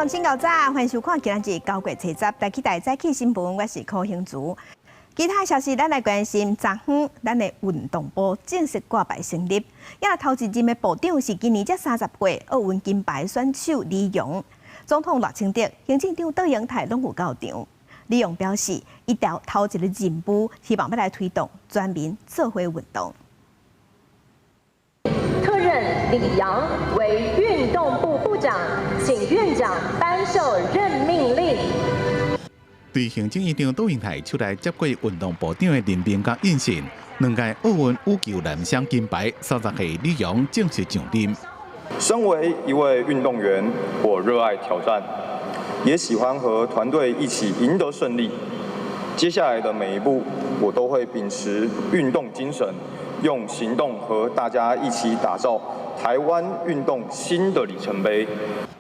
上新厚早，歡迎收看今仔日9月30台起台早起新聞，我是柯興竹。其他消息，咱來關心。昨昏，咱的運動部正式掛牌成立。也頭一任的部長是今年才30歲奧運金牌選手李洋。總統賴清德、行政長卓榮泰攏有到場。李洋表示，伊頭頭一个任務，希望欲來推動全民做伙運動。特任李洋為運動部部長，請院長頒授任命令。對行政院長卓榮泰手內接過運動部長的任命佮印信，兩屆奧運羽球男雙金牌30歲李洋正式上任。身為一位運動員，我熱愛挑戰，也喜歡和團隊一起贏得勝利。接下來的每一步，我都會秉持運動精神，用行動和大家一起打造台灣運動新的里程碑。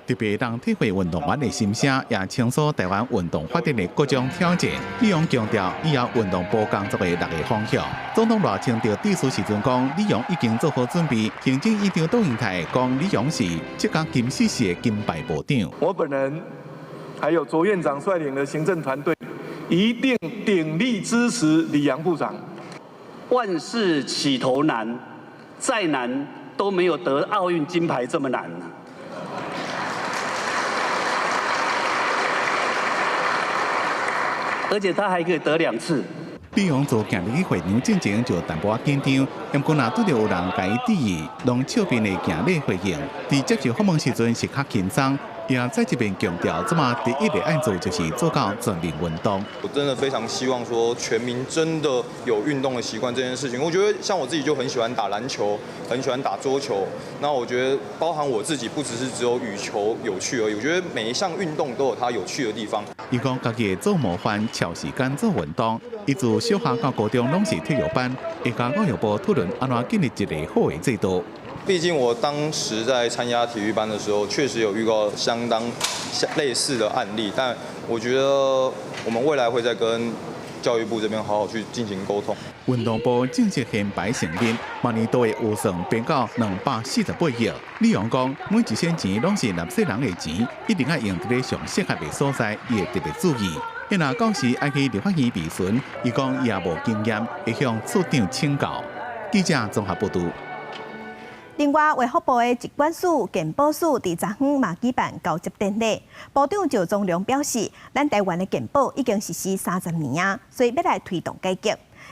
特別當體會運動員的心聲，也傾訴台灣運動發展的各種挑戰。李洋強調，以後運動部工作的六个方向。總統賴清德致辭時陣講，李洋已經做好準備。行政院長卓榮泰講，李洋是這個金獅式的金牌部長。我本人還有卓院長率領的行政團隊，一定鼎力支持李洋部長。萬事起頭難，再難都沒有得奧運金牌這麼難。而且他還可以得兩次。李洋做行入去會場進前就淡薄仔緊張，毋過若拄著有人共伊致意，攏笑面的行禮回應。佇接受訪問時陣是較輕鬆，也再一遍強調，這馬第一个愛做就是做到全民運動。我真的非常希望說全民真的有運動的習慣這件事情。我覺得像我自己就很喜歡打籃球，很喜歡打桌球。那我覺得包含我自己，不只是只有羽球有趣而已。我覺得每一項運動都有它有趣的地方。伊講家己會做模範，超時間做運動。伊自小學到高中攏是體育班，會佮教育部討論按怎建立一个好的制度。畢竟我當時在參加體育班的時候，確實有遇過相當類似的案例，但我覺得我們未來會再跟教育部這邊好好去進行溝通。運動部正式編排成立，明年度的預算編到248億。李洋講，每一仙錢攏是納稅人的錢，一定愛用佇咧上適合的所在，伊會特別注意。若到時愛去立法院備詢，伊講伊也無經驗，會向處長請教。記者綜合報導。另外，衛福部的疾管署、健保署佇昨昏嘛舉辦交接典禮。部長趙宗良表示，咱台灣的健保已經實施30年啊，所以欲來推動改革。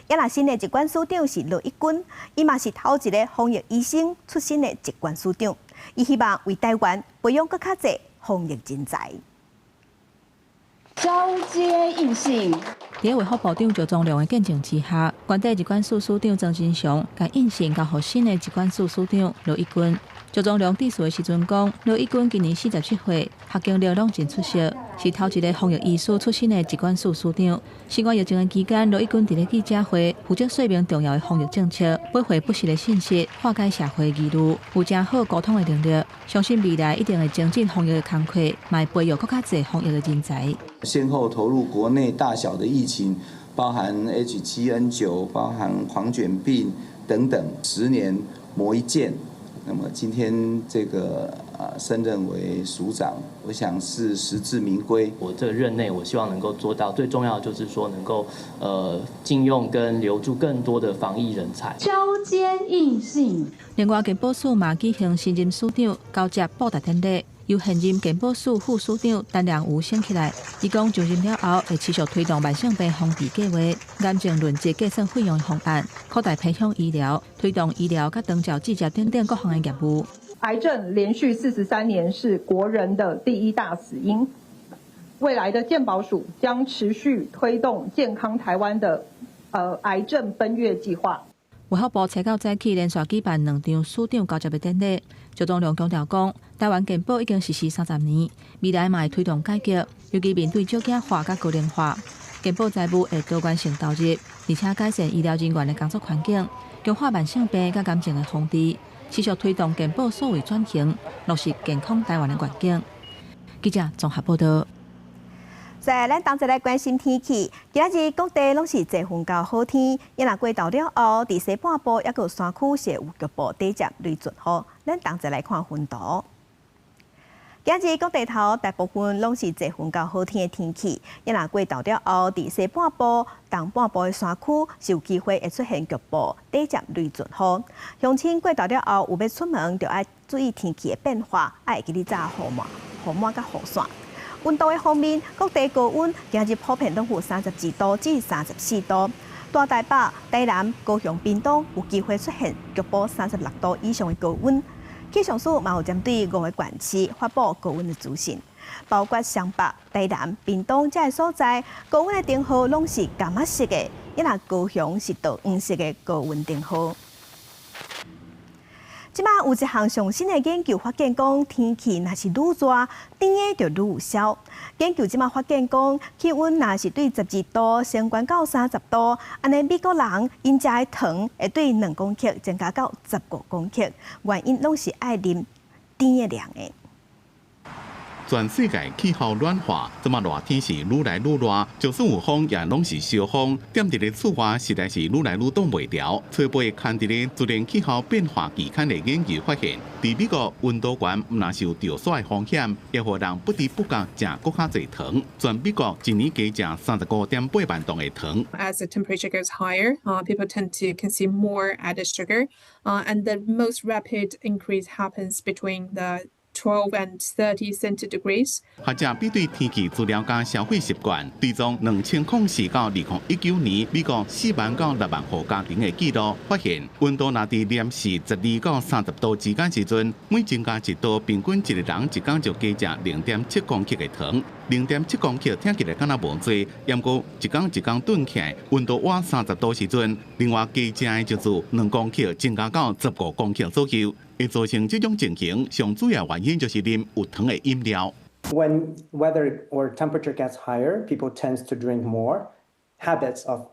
也若新的疾管署長是羅一鈞，伊嘛是頭一个防疫醫生出身的疾管署長，伊希望為台灣培養閣較濟防疫人才。交接印信。佇衛福部長趙宗良的見證之下，原底疾管署署長曾金祥共印信交予新的疾管署署長羅一鈞。趙宗良致辭的時陣講，羅一鈞今年47歲，學經歷攏真出色，是頭一个防疫醫師出身的疾管署署長。新冠疫情的期間，羅一鈞佇咧記者會負責說明重要的防疫政策，回回不實的信息，化解社會疑慮，有誠好溝通的能力，相信未來一定會精進防疫的工課，嘛會培育閣較濟防疫的人才。先後投入國內大小的疫情，包含 H7N9，包含狂犬病等等，10年磨一劍。那麼今天這個升任為署長，我想是實至名歸。我這個任內，我希望能夠做到最重要的就是說能夠進用跟留住更多的防疫人才。交接印信。另外，健保署嘛舉行新任署長交接布達典禮，由現任健保署副署長陳良宇選起來。伊講上任了後，會持續推動慢性病防治計劃、癌症輪值計算費用的方案、擴大偏鄉醫療、推動醫療佮長照置接等等各項的業務。癌症連續43年是國人的第一大死因。未來的健保署將持續推動健康台灣的癌症奔躍計劃。衛福部初九早起連續舉辦兩場署長交接的典禮。趙宗良強調講，台灣健保已經實施30年，未來嘛會推動改革，尤其面對少子化佮高齡化，健保財務會多元性投入，而且改善醫療人員的工作環境，強化慢性病佮癌症的防治，持續推動健保數位轉型，落實健康台灣的願景。記者綜合報導。在咱同齊來關心天氣，今仔日各地攏是濟雲到好天，伊若過晝了後，佇西半部抑閣有山區是有局部短暫雷陣雨。咱同齊來看雲圖。今日各地頭大部分攏是濟雲到好天的天氣，啊若過晝了後，佇西半部、東半部的山區是有機會會出現局部短暫雷陣雨。鄉親過晝了後有欲出門，就愛注意天氣的變化，愛會記得紮雨帽、雨帽佮雨傘。溫度的方面，各地高溫今日普遍攏有32度至34度。大台北、台南、高雄、屏東有機會出現局部36度以上的高溫。氣象署嘛有針對五个縣市發布高溫的資訊，包括雙北、台南、屏東這个所在，高溫的燈號攏是柑仔色的，啊若高雄是桃黃色的高溫燈號。這擺有一項上新的研究發現，講天氣若是愈熱，甜的就愈有效。研究這擺發現講，氣溫若是對12度升懸到30度，按呢美國人𪜶食的糖會對2公克增加到15公克，原因攏是愛啉甜的涼的。全世界氣候暖化，這馬熱天是愈來愈熱，就算有風也攏是燒風。踮佇咧厝外，實在是愈來愈擋袂牢。初步刊佇咧《自然氣候變化》期刊的研究發現，佇美國溫度懸，毋但是有著痧的風險，也予人不知不覺食閣較濟糖。全美國一年加食35.8萬噸的糖。 As the temperature goes higher, people tend to consume more added sugar, and the most rapid increase happens between the 12 and 30 centigrade. 學者比對天氣資料佮消費習慣，追蹤2004到2019年美國4萬到6萬戶家庭的記錄，發現溫度若佇聶氏12到30度之間時陣，每增加1度，平均一个人一工就加食0.7公克的糖。0.7公克聽起來敢若無濟，毋過一工一工頓起來，溫度倚30度時陣，另外加食的就是2公克增加到15公克左右。會造成這種情形，上主要原因就是啉有糖的飲料。 When weather or temperature gets higher, people tend to drink more. Habits of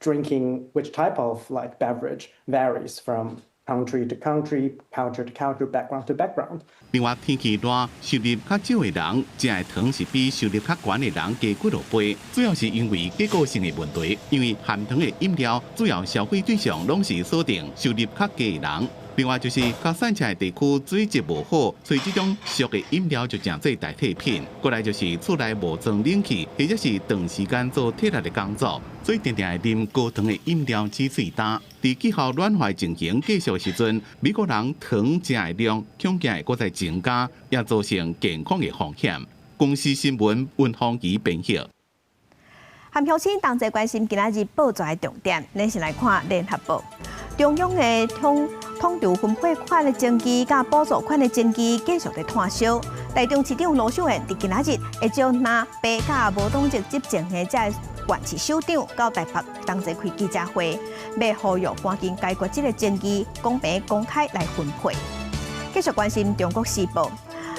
drinking which type of like beverage varies from country to country, culture to culture, background to background. 另外，天氣熱，收入較少的人食的糖是比收入較懸的人加幾落倍，主要是因為結構性的問題。因為含糖的飲料主要消費對象攏是鎖定收入較低的人。另外就是較散赤的地區水質無好，所以這種俗的飲料就成做代替品。過來就是厝內無裝冷氣，或者是長時間做體力的工作，所以定定會啉高糖的飲料止喙焦。佇氣候暖化情形繼續時陣，美國人糖食的量恐驚會閣再增加，也造成健康的風險。公視新聞溫芳儀編譯。和鄉親同齊關心今仔日報紙的重點，咱先來看聯合報。中央的統統籌分配款的爭議，佮補助款的爭議繼續佇湠燒。台中市長盧秀燕佇今仔日會召藍白佮無黨籍執政的這個縣市首長到台北同齊開記者會，欲呼籲趕緊解決這个爭議，公平公開來分配。繼續關心中國時報。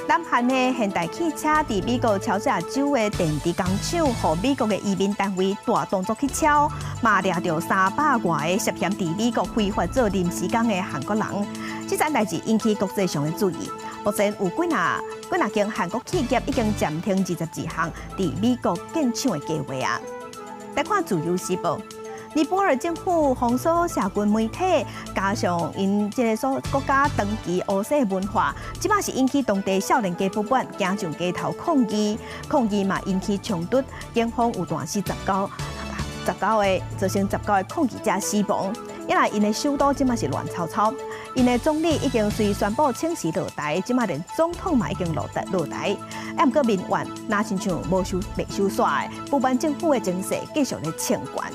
南韓的現代汽車佇美國喬治亞州的電池工廠，予美國的移民單位大動作去抄，嘛掠著300外個涉嫌佇美國非法做臨時工的韓國人。這件代誌引起國際上的注意。目前有幾若幾若間韓國企業已經暫停22項佇美國建廠的計劃啊。來看自由時報。尼泊爾政府封鎖社群媒體，加上𪜶這个所國家長期烏色文化，這擺是引起當地少年家不滿，行上街頭抗議，抗議嘛引起衝突，警方有斷死19個，造成19個抗議者死亡。因為𪜶的首都這擺是亂糟糟，𪜶的總理已經隨宣布請辭落台，這擺連總統嘛已經落台落台。啊，毋過民怨若親像無收袂收煞的，不滿政府的情勢繼續咧衝懸。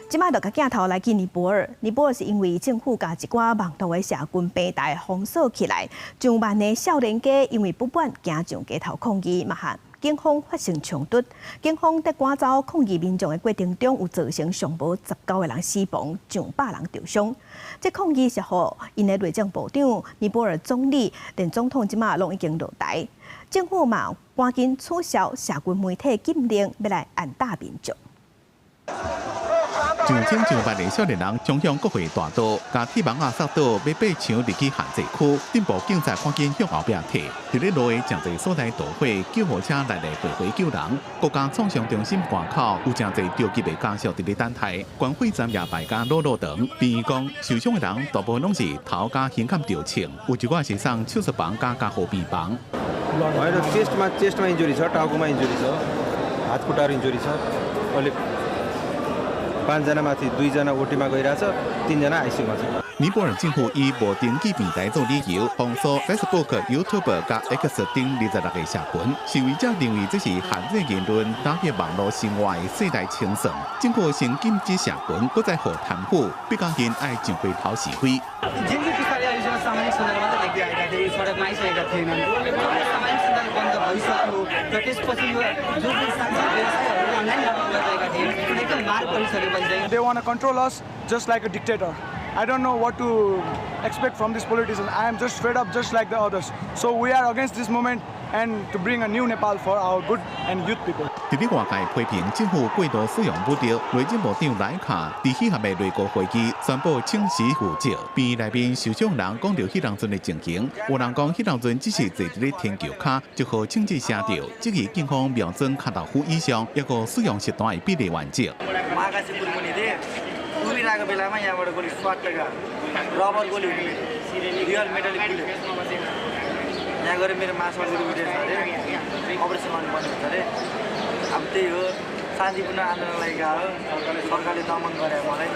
這擺就共鏡頭來去尼泊爾，尼泊爾是因為政府共一寡網路的社群平台封鎖起來，上萬的少年家因為不滿，行上街頭抗議，嘛和警方發生衝突。警方佇趕走抗議民眾的過程中，有造成上無19個人死亡，上百人受傷。這抗議是予𪜶的內政部長、尼泊爾總理、連總統這擺攏已經落台，政府嘛趕緊取消社群媒體禁令，欲來按打民眾。上千上萬个少年人衝向國會大道，共鐵網仔塞堵，欲爬牆入去限制區。鎮暴警察趕緊向後壁退。佇咧路的誠濟所在著火，救護車來來回回救人。國家創傷中心外口有誠濟著急的家屬佇咧等待，關費站也排甲老老長。病院講受傷的人大部分攏是頭佮胸坎著槍，有一寡是送手術房佮加護病房。 होइन चेस्टमा चेस्टमा इन्जुरी छ, टाउकोमा इन्जुरी छ, हात खुट्टाहरू इन्जुरी छ। अहिले पाँचजना माथि दुईजना ओटीमा गइरहेछ, तिनजना आइसियूमा छ। 尼泊爾政府以無登記平台做理由，封鎖 Facebook、YouTube 佮 X 等26個社群。示威者認為這是限制言論、打擊網路生活的世代清算。政府先禁止社群，閣再予貪腐，逼甲𪜶愛上街頭示威。 सामाजिक सञ्जाल मात्रै देख्दै आएका थिए, यो सडकमा आइसकेका थिएनन्। सामाजिक सञ्जाल बन्द भइसक्यो र त्यसपछि यो जो पनि सामाजिक व्यवसायहरू अनलाइन गरिरहेका थिए, एकदम मार परिसकेपछि चाहिँ They want to control us just like a dictator. I don't know what to expect from this politician. I am just fed up just like the others. So we are against this movement and to bring a new Nepal for our good and youth people. 佇咧外界批評政府過度使用武力，內政部長萊卡佇彼合的內閣會議宣布請辭負責。病院內面受傷人講著彼當陣的情形，有人講彼當陣只是坐佇咧天橋跤，就予槍子射著，質疑警方瞄準跤頭趺以上，抑閣使用實彈的比例原則。 म आकाशे मुनि थिएँ, उभिरहेको बेलामा यहाँबाट गोली स्वाट्ट रबर गोली, रियल मेटालिक गोली यहाँ गएर मेरो मासुमा गोली उठेको छ अरे, अपरेसन गर्नुपर्ने हुन्छ अरे। अब त्यही हो, शान्तिपूर्ण आन्दोलनलाई गएको सरकारले दमन गरे मलाई।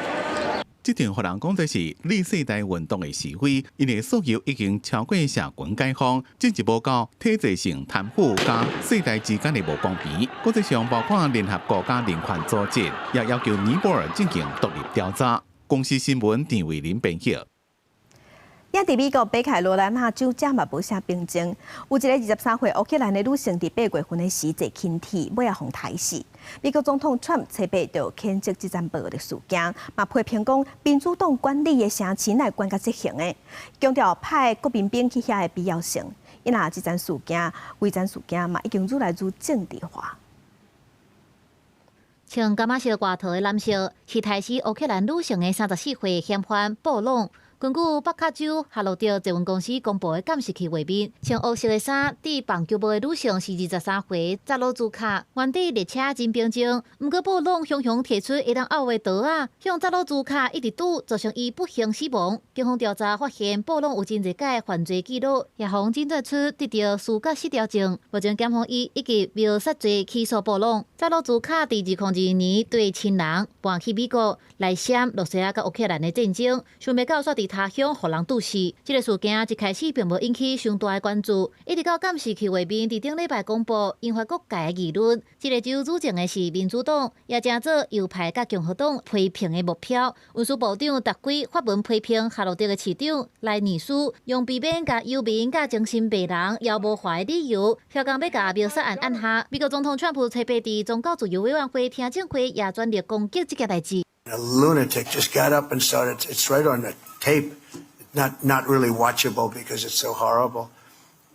這場予人講做是綠世代運動的示威，𪜶的訴求已經超過社群解放，進一步到體制性貪腐佮世代之間的無公平。國際上包括聯合國佮人權組織，也要求尼泊爾進行獨立調查。公視新聞陳慧琳編譯。也佇美國北卡羅來納州，這嘛無啥平靜。有一个23歲烏克蘭的女性，佇8月份的時坐輕鐵，尾仔予刣死。美國總統川普初八就譴責這場暴力事件，嘛批評講民主黨管理的城市哪會管甲這形的，強調派國民兵去遐的必要性。因為這場事件，規場事件嘛已經愈來愈政治化。穿柑仔色外套的男性是刣死烏克蘭女性的34歲嫌犯布朗。根據北卡州夏洛特捷運公司公布的監視器畫面，穿烏色的衫、戴棒球帽的女性是23歲扎魯茲卡。原底列車真平靜，毋過布朗雄雄提出會當拗的刀仔，向扎魯茲卡一直拄，造成伊不幸死亡。警方調查發現，布朗有真濟個犯罪記錄，也予診斷出得著思覺失調症。目前檢方以一級謀殺罪起訴布朗。扎魯茲卡佇2022年綴親人搬去美國，來閃羅西亞佮烏克蘭的戰爭，想袂到煞佇他鄉予人毒死。這个事件一開始並無引起傷大的關注，一直到監視器畫面佇頂禮拜公布，引發各界的議論。這个州主政的是民主黨，也成做右派佮共和黨批評的目標。運輸部長達圭發文批評夏洛特的市長萊尼斯，用避免共遊民佮精神病人妖魔化的理由，囂講欲共謀殺案按下。美國總統川普初八佇宗教自由委員會聽證會也全力攻擊這件代誌。 A lunatic just got up and started. It's right on the tape. Not really watchable because it's so horrible,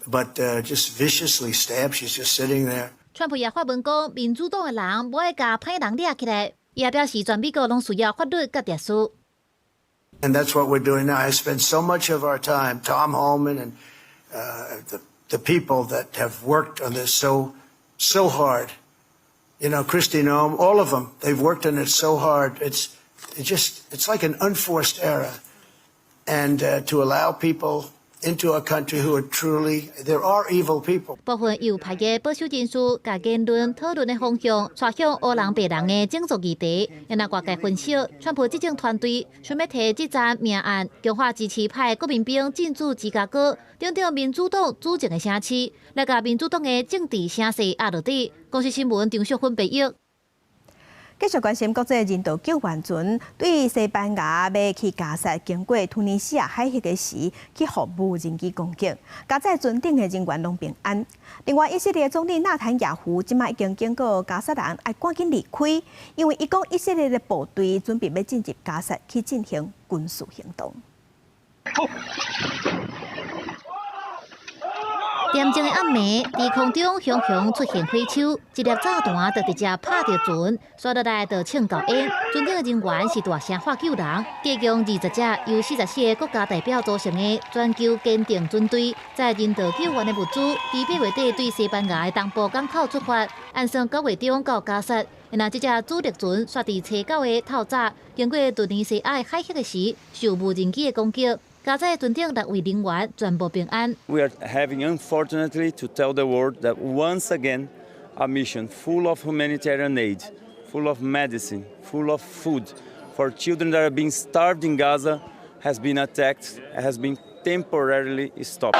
but just viciously stabbed. She's just sitting there. 川普也發文講，民主黨的人無愛共歹人掠起來，伊也表示全美國攏需要法律佮秩序。 And that's what we're doing now. I spend so much of our time, Tom Homan and the people that have worked on this so so hard. Kristi Noem, all of them, they've worked on it so hard. It's like an unforced error. And to allow people into a country who are truly, there are evil people. 部分右派的保守人士，共言論討論的方向，帶向黑人白人的種族議題。因外界分析，川普執政團隊想欲提這樁命案，強化支持派國民兵進駐芝加哥，等等民主黨主政的城市，來共民主黨的政治聲勢壓落底。公視新聞張淑芬編譯。繼續關心國際人道救援船對西班牙欲去加薩經過突尼西亞海域的時，去予無人機攻擊，加載船頂的人員攏平安。另外，以色列總理納坦雅胡這擺已經警告加薩人愛趕緊離開，因為伊講以色列的部隊準備欲進入加薩去進行軍事行動。點鐘的暗暝，佇空中雄雄出現火球，一粒炸彈就直接拍著船，紲落來就衝到煙。船頂的人員是大聲喊救人，共共20隻由44个國家代表組成的全球堅定船隊，載人道救援的物資，佇8月底對西班牙的東部港口出發，按算9月中到加薩。若這隻主力船煞佇初九的透早，經過突尼西亞海峽的時，受無人機的攻擊。加載船頂六位人員全部平安。 We are having, unfortunately, to tell the world that once again, a mission full of humanitarian aid, full of medicine, full of food for children that are being starved in Gaza has been attacked, has been temporarily stopped.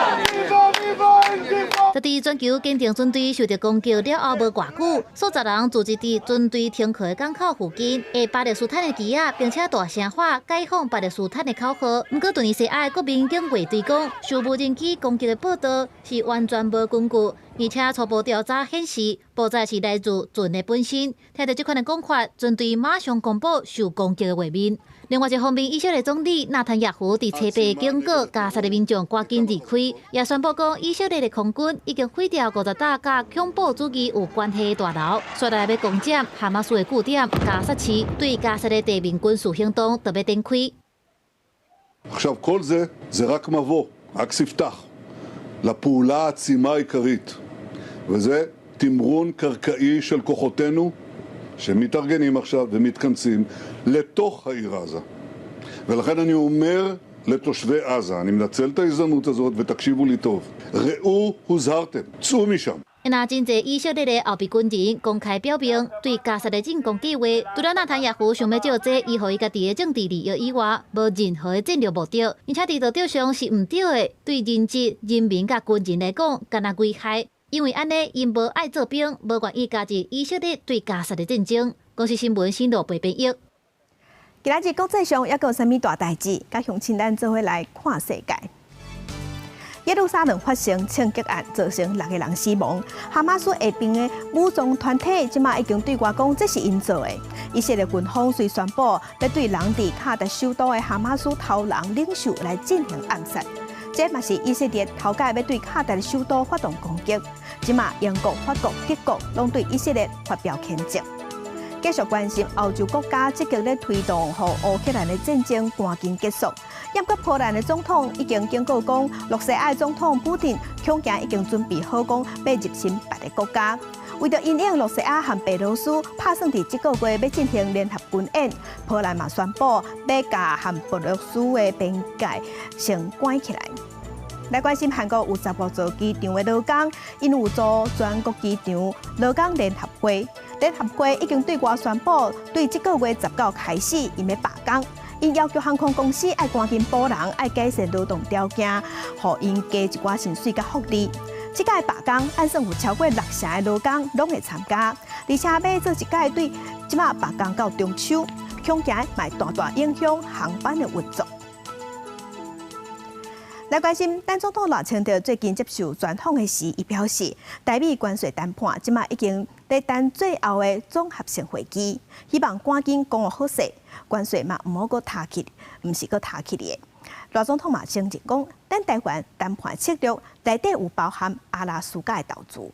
這佇全球堅定船隊受著攻擊了後無偌久，數十人聚集佇船隊停靠的港口附近，的巴勒斯坦的旗仔，並且大聲喊解放巴勒斯坦的口號。毋過，突尼西亞的國民警衛隊講，受無人機攻擊的報道是完全無根據，而且初步調查顯示，爆炸是來自船的本身。聽著這款的講法，船隊馬上公布受攻擊的畫面。另外一方面，以色列總理納坦雅胡佇初八警告加薩的民眾趕緊離開，也宣布講以色列的空軍已經毀掉50棟佮恐怖主義有關係的大樓，紲來欲攻佔哈馬斯的據點加薩市，對加薩的地面軍事行動就欲展開。 עכשיו כל זה זה רק מבוא, רק ספתח לפעולה העצימה העיקרית, וזה תמרון קרקעי של כוחותינו שמתארגנים עכשיו ומתכנסים לתוך העיר עזה. ולכן אני אומר לתושבי עזה, אני מנצל את ההזדמנות הזאת ותקשיבו לי טוב, ראו הוזהרתם, צאו משם. 若真濟以色列的後備軍人公開表明對加薩的進攻計劃，除了納坦雅胡想欲借這伊予伊家己的政治利益以外，無任何的戰略目的，而且佇道德上是毋對的，對人質、人民佮軍人來講，敢若危害。因為按呢，𪜶無愛做兵，無願意加入以色列對加薩的戰爭。公視新聞新羅貝編譯。今仔日國際上猶閣有啥物大代誌？佮鄉親咱做伙來看世界。耶路撒冷發生槍擊案，造成六個人死亡。哈馬斯下邊的武裝團體這馬已經對外講，這是𪜶做的。以色列軍方遂宣布，欲對人佇卡達首都的哈馬斯頭人領袖來進行暗殺。這嘛是以色列頭擺欲對卡達的首都發動攻擊。這馬英國、法國、德國攏對以色列發表譴責。繼續關心歐洲國家積極咧推動，予烏克蘭的戰爭趕緊結束。毋過波蘭的總統已經警告講，羅西亞總統普丁恐驚已經準備好講欲入侵別个國家。為著因應羅西亞和白羅斯拍算佇這個月欲進行聯合軍演，波蘭嘛宣布欲共和白羅斯的邊界先關起來。來關心韓國有15座機場的勞工，𪜶有組全國機場勞工聯合會，聯合會已經對外宣布，對這個月19開始，𪜶欲罷工。𪜶要求航空公司愛趕緊補人，愛改善勞動條件，予𪜶加一寡薪水佮福利。這擺罷工，按算有超過六成的勞工攏會參加，而且欲做一擺對這馬罷工到中秋，恐驚嘛會大大影響航班的運作。來關心，咱總統賴清德最近接受專訪的時，伊表示，台美關稅談判這馬已經咧等最後的綜合性會議，希望趕緊講予好勢，關稅嘛毋好閣拖去，毋是閣拖去的。賴總統嘛承認講，咱台灣談判策略內底有包含阿拉斯加的投資。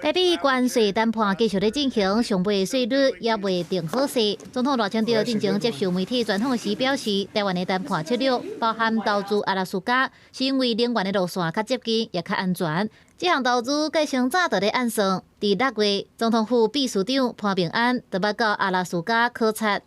台美關稅談判繼續咧進行，上尾稅率猶未定好勢。總統賴清德進前接受媒體專訪時表示，台灣的談判策略包含投資阿拉斯加，是因為能源的路線較接近，也較安全。這項投資計上早就咧按算，佇6月，總統府秘書長潘孟安就欲到阿拉斯加考察。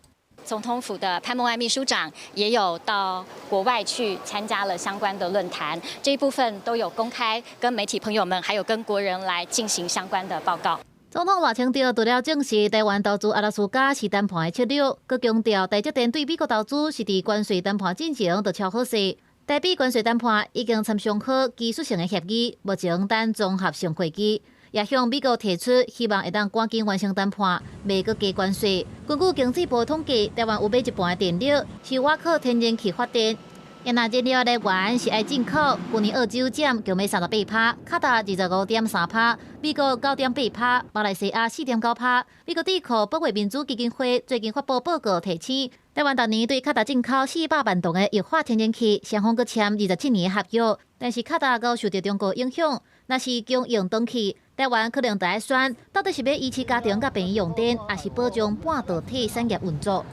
總統府的潘孟安秘書長也有到國外去參加了相關的論壇，這一部分都有公開跟媒體朋友們，還有跟國人來進行相關的報告。總統賴清德除了證實台灣投資阿拉斯加是談判的策略，閣強調台積電對美國投資是佇關稅談判進前就敲好勢。台美關稅談判已經簽上好技術性的協議，目前等綜合性會議。也向美國提出希望會當趕緊完成談判，袂閣加關稅。根據經濟部統計，台灣有欲一半的電力是倚靠天然氣發電。若燃料來源是愛進口，去年澳洲佔共欲38%，卡達25.3%，美國9.8%，馬來西亞4.9%。美國智庫保衛民主基金會最近發布報告提醒，台灣逐年對卡達進口400萬噸的液化天然氣，雙方閣簽27年合約，但是卡達閣受著中國影響，若是供應斷去，台灣可能就愛選，到底是欲維持家庭佮病院用電，抑是保障半導體產業運作。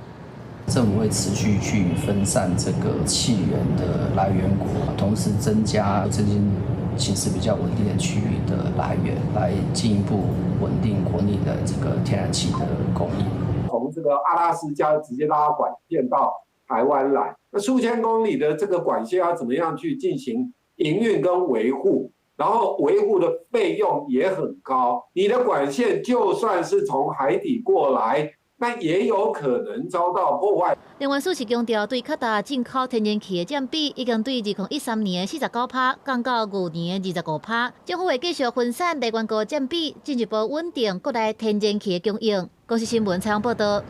政府會持續去分散這個氣源的來源國，同時增加最近情勢比較穩定的區域的來源，來進一步穩定國內的這個天然氣的供應。從這個阿拉斯加直接拉管線到台灣來，那數千公里的這個管線要怎麼樣去進行營運跟維護？然後維護的費用也很高。你的管線就算是從海底過來，那也有可能遭到破壞。能源署是強調，對卡達進口天然氣的佔比已經對2013年的49%降到舊年的25%。政府會繼續分散來源國佔比，進一步穩定國內天然氣的供應。公視新聞採訪報道。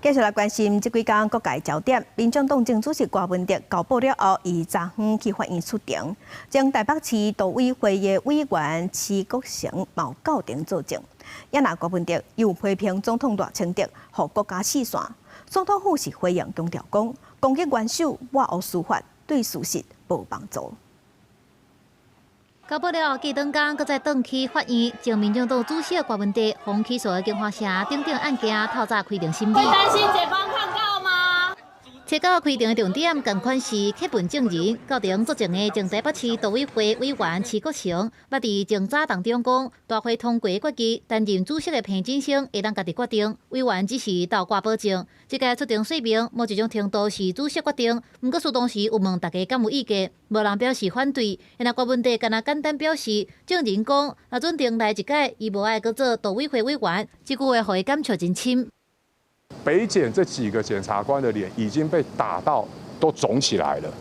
繼續來關心這幾工各界焦點，民眾黨前主席柯文哲交保了後，伊昨昏去法院出庭，前台北市都委會的委員徐國成嘛到庭作證。也若柯文哲又批評總統賴清德，予國家四散。總統府是回應強調講，攻擊元首抹黑司法，對事實無幫助。交保了後，隔轉工，閣再轉去法院，前民眾黨主席柯文哲予起訴的京華城等等案件，透早開庭審理。會擔心檢方抗告嗎？初九開庭的重點，仝款是客問證人，到庭作證的前台北市都委會委員徐國成，捌佇偵查當中講，大會通過決議，擔任主席的彭金生會當家己決定，委員只是鬥掛保證。這屆出庭說明，某一種程度是主席決定，毋過當時有問大家敢有意見，無人表示反對。若柯文哲敢若簡單表示，證人講，若準重來一屆，伊無愛閣做都委會委員，這句話予伊感觸真深。北檢這幾個檢察官的臉已經被打到都腫起來了，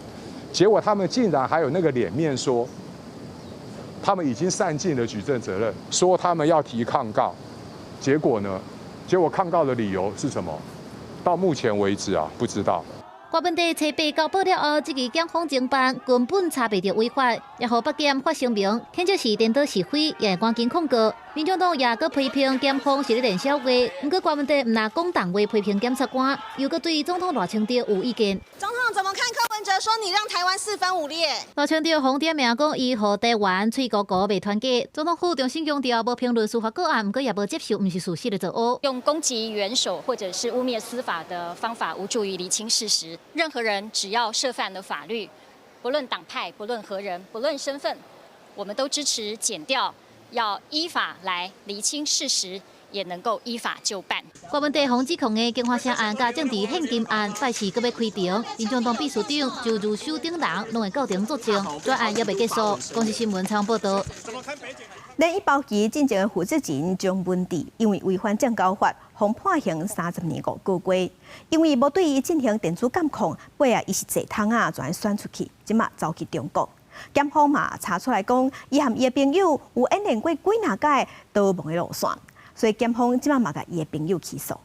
結果他們竟然還有那個臉面說，他們已經善盡了舉證責任，說他們要提抗告，結果呢？結果抗告的理由是什麼？到目前為止啊，不知道。柯文哲初八交保了後，這個檢方偵辦根本查袂著違法，也予北檢發聲明，譴責是顛倒是非，也會趕緊控告。民眾黨也閣批評檢方是咧練痟話，毋過柯文哲毋但講重話批評檢察官，又閣對總統賴清德有意見。總統怎麼看柯文哲說你讓台灣四分五裂？賴清德予點名講伊予台灣喙糊糊袂團結。總統府重新強調無評論司法個案，毋過也無接受毋是事實的造烏。用攻擊元首或者是污衊司法的方法，無助於釐清事實。任何人只要涉犯了法律，不論黨派、不論何人、不論身份，我們都支持檢調，要依法來釐清事實，也能夠依法就辦。柯文哲予指控的京華城案佮政治獻金案，拜四閣欲開庭，民眾黨秘書長周如修等人攏會到庭作證，專案猶未結束。公視新聞採訪報道。連一包期進前的負責人張文智，因為違反證交法，予判刑30年5個月。因為無對伊進行電子監控，尾仔伊是坐桶仔全選出去，這馬走去中國。檢方嘛查出來講，伊和伊的朋友有演練過幾若擺逃亡的路線，所以檢方這馬嘛共伊的朋友起訴。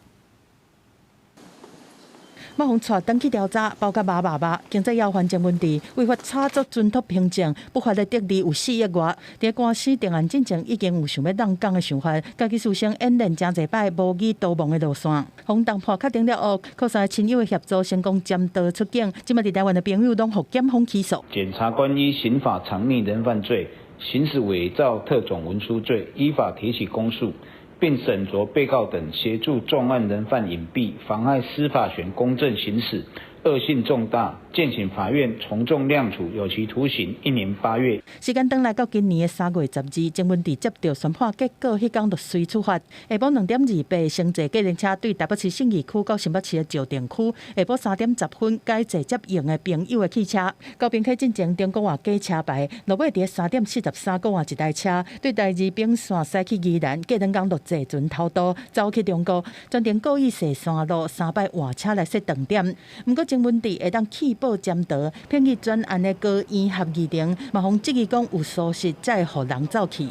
嘛予帶轉去調查，包括馬爸爸、經濟要犯鄭文智違法炒作存託憑證，不法的得利有4億外。佇官司定案進前，已經有想欲挵工的想法，家己事先演練誠濟擺模擬逃亡的路線。予重判確定了後，靠三个親友的協助，成功潛逃出境。這馬佇台灣的朋友攏予檢方起訴。檢察官依刑法藏匿人犯罪、行使偽造特種文書罪，依法提起公訴。並審酌被告等協助重案人犯隱蔽，妨礙司法權公正行使，惡性重大，建請法院從重量處，有期徒刑1年8月。時間轉來到今年的3月12，鄭文智接著宣判結果，彼工就隨出發。下晡2點28，乘坐計程車對台北市信義區到新北市的石碇區。下晡3點10分，改坐接應的朋友的汽車。高屏溪進前中國換假車牌，落尾佇3點43閣換一台車，對台二丙線駛去宜蘭，隔兩工就坐船偷渡走去中國，專程故意踅山路三擺換車來設斷點。毋過鄭文智會當棄保潛逃，騙去轉案的高院合議庭，嘛予質疑講有疏失，才會予人走去。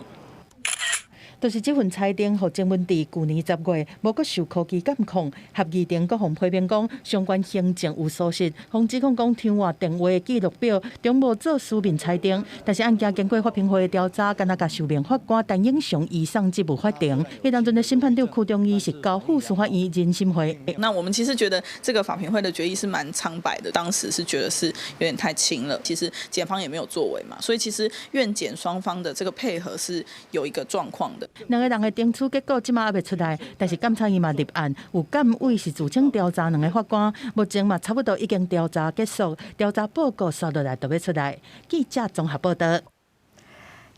就是這份裁定，予鄭文智舊年10月無閣受科技監控，合議庭閣予批評講相關行政有疏失，予指控講通話電話記錄表中無做書面裁定，但是案件經過法評會的調查，敢若共受命法官陳永祥移送職務法庭。彼當陣的審判長柯中義是交付司法院人審會。那我們其實覺得這個法評會的決議是蠻蒼白的，當時是覺得是有點太輕了。其實檢方也沒有作為嘛，所以其實院檢雙方的這個配合是有一個狀況的。兩个人的偵處結果這馬猶未出來，但是檢察院嘛立案，有檢委是自請調查兩个法官，目前嘛差不多已經調查結束，調查報告紲落來就欲出來。記者綜合報導。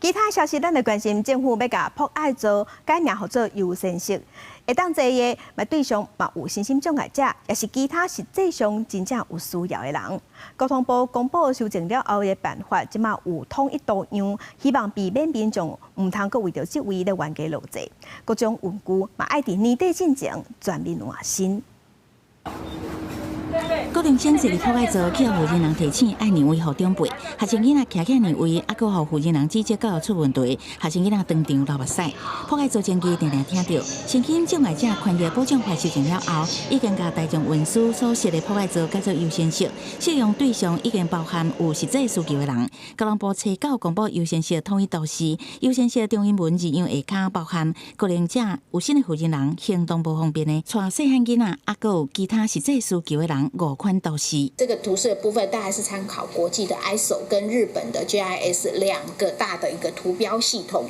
其他消息，咱來關心政府欲共朴愛座改名號做優先席，會當坐的嘛對象嘛有身心障礙者，抑是其他實際上真正有需要的人。交通部公布修正了後的辦法，這馬有統一圖樣，希望避免民眾毋通閣為著職位咧冤家路窄。各種文具嘛愛佇年底進前全面換新。高中生坐佇朴愛座，去予負責人提醒愛讓位予長輩。學生囡仔徛起來讓位，猶閣予負責人指責教育出問題。學生囡仔當場流目屎。朴愛座爭議定定聽著，身心障礙者權益保障法修正了後，已經共大眾運輸所設的朴愛座改做優先席，適用對象已經包含有實際需求的人。交通部初九公布優先席統一圖示，優先席中英文字樣下跤包含高齡者、有新的負責人、行動無方便的、帶細漢囡仔，猶閣有其他實際需求的人五款圖示。這個圖示的部分，大概是參考國際的 ISO 跟日本的 JIS 兩個大的一個圖標系統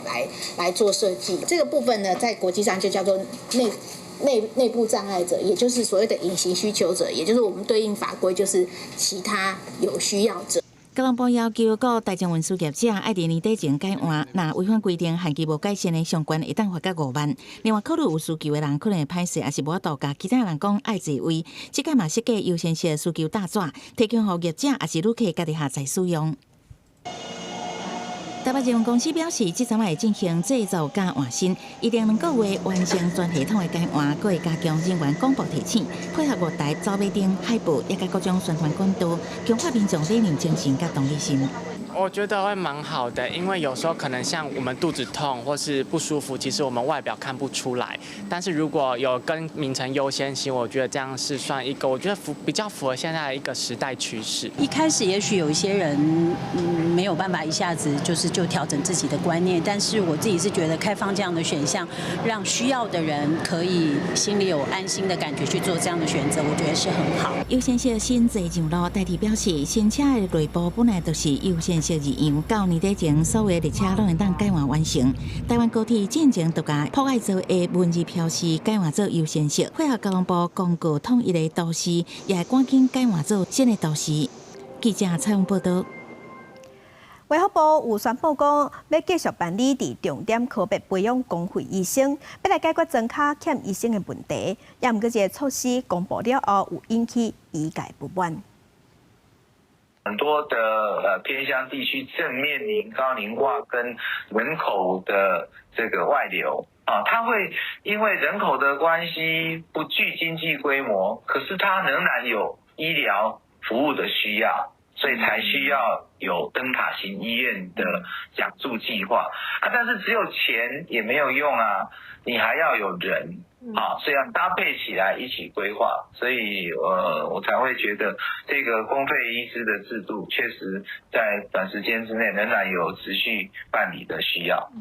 來做設計。這個部分呢，在國際上就叫做內部障礙者，也就是所謂的隱形需求者，也就是我們對應法規就是其他有需要者。交通部要求各大眾運輸業者愛佇年底前改換，若違反規定限期無改善的，上懸會當罰到5萬。另外，考慮有需求的人可能會歹勢，抑是無法度共其他人講愛坐位。這屆嘛設計優先席需求大紙，提供予業者抑是旅客家己下載使用。台北捷運公司表示，這陣會進行製造佮換新，預定2個月完成全系統的改換，閣會加強人員廣播提醒，配合月台、走馬燈、海報，以及各種宣傳管道，強化民眾禮讓精神佮同理心。我覺得會蠻好的，因為有時候可能像我們肚子痛或是不舒服，其實我們外表看不出來。但是如果有更名成優先席，我覺得這樣是算一個，我覺得比較符合現在的一個時代趨勢。一開始也許有一些人沒有辦法一下子就調整自己的觀念，但是我自己是覺得開放這樣的選項，讓需要的人可以心裡有安心的感覺去做這樣的選擇，我覺得是很好。優先席新坐上路，代替表示新車的內部本來就是優先席字樣，到年底前所有的列車攏會當改換完成。台灣高鐵進前就共朴愛座的文字標示改換做優先席，配合交通部公告統一的圖示，也會趕緊改換做新的圖示。記者採訪報導。衛福部有宣布講，欲繼續辦理佇重點科別培養公費醫生，欲來解決專科欠醫生的問題。也毋過這个措施公布了後，有引起醫界不滿。很多的偏鄉地區正面臨高齡化跟人口的這個外流啊，它會因為人口的關係不具經濟規模，可是它仍然有醫療服務的需要，所以才需要有燈塔型醫院的獎助計劃啊。但是只有錢也沒有用啊，你還要有人。啊，所以要搭配起來一起規劃，所以我才會覺得這個公費醫師的制度確實在短時間之內仍然有持續辦理的需要。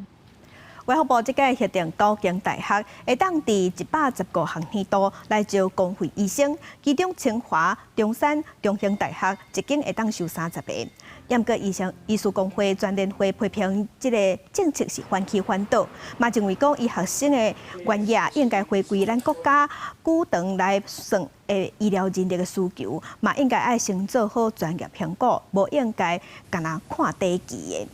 衛福部這屆核定九間大學會當佇110個學年度來招公費醫生，其中清華、中山、中興大學一間會當收30個。毋過醫生醫師公會全聯會批評這个政策是反起反倒，嘛認為講醫學生的專業應該回歸咱國家主場來算的醫療人力的需求，嘛應該愛先做好專業評估，無應該干焦看短期的。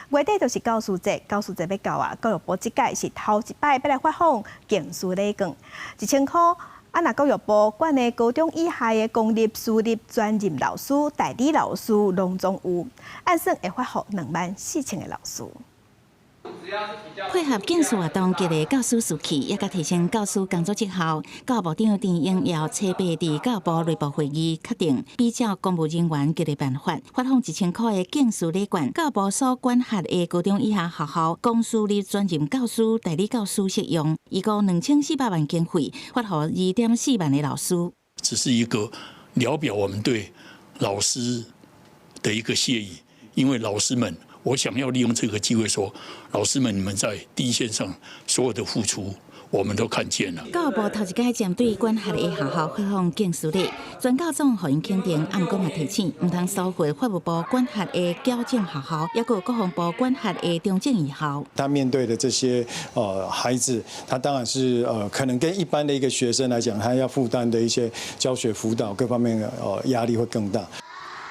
月底就是教師節，教師節欲到啊！教育部這屆是頭一擺欲來發放敬師禮券，1000箍。啊，若教育部管的高中以下的公立、私立專任老師、代理老師攏總有，按算會發予24,000個老師。配合敬師活動，激勵教師士氣，也佮提升教師工作績效。教育部長陳英耀初八佇教育部內部會議確定，比照公務人員激勵辦法，發放1000箍的敬師禮券。教育部所管轄的高中以下學校，公私立專任教師、代理教師適用，一共2400萬經費，發予2.4萬个老師。只是一個聊表我們對老師的一個謝意，因為老師們。我想要利用這個機會說，老師們，你們在第一線上所有的付出，我們都看見了。教育部頭一擺針對管轄的學校發放敬師禮，全教總予𪜶肯定，毋過嘛提醒，毋通疏忽法務部管轄的矯正學校，抑閣國防部管轄的中正義校。他面對的這些孩子，他當然是可能跟一般的一個學生來講，他要負擔的一些教學輔導各方面的壓力會更大。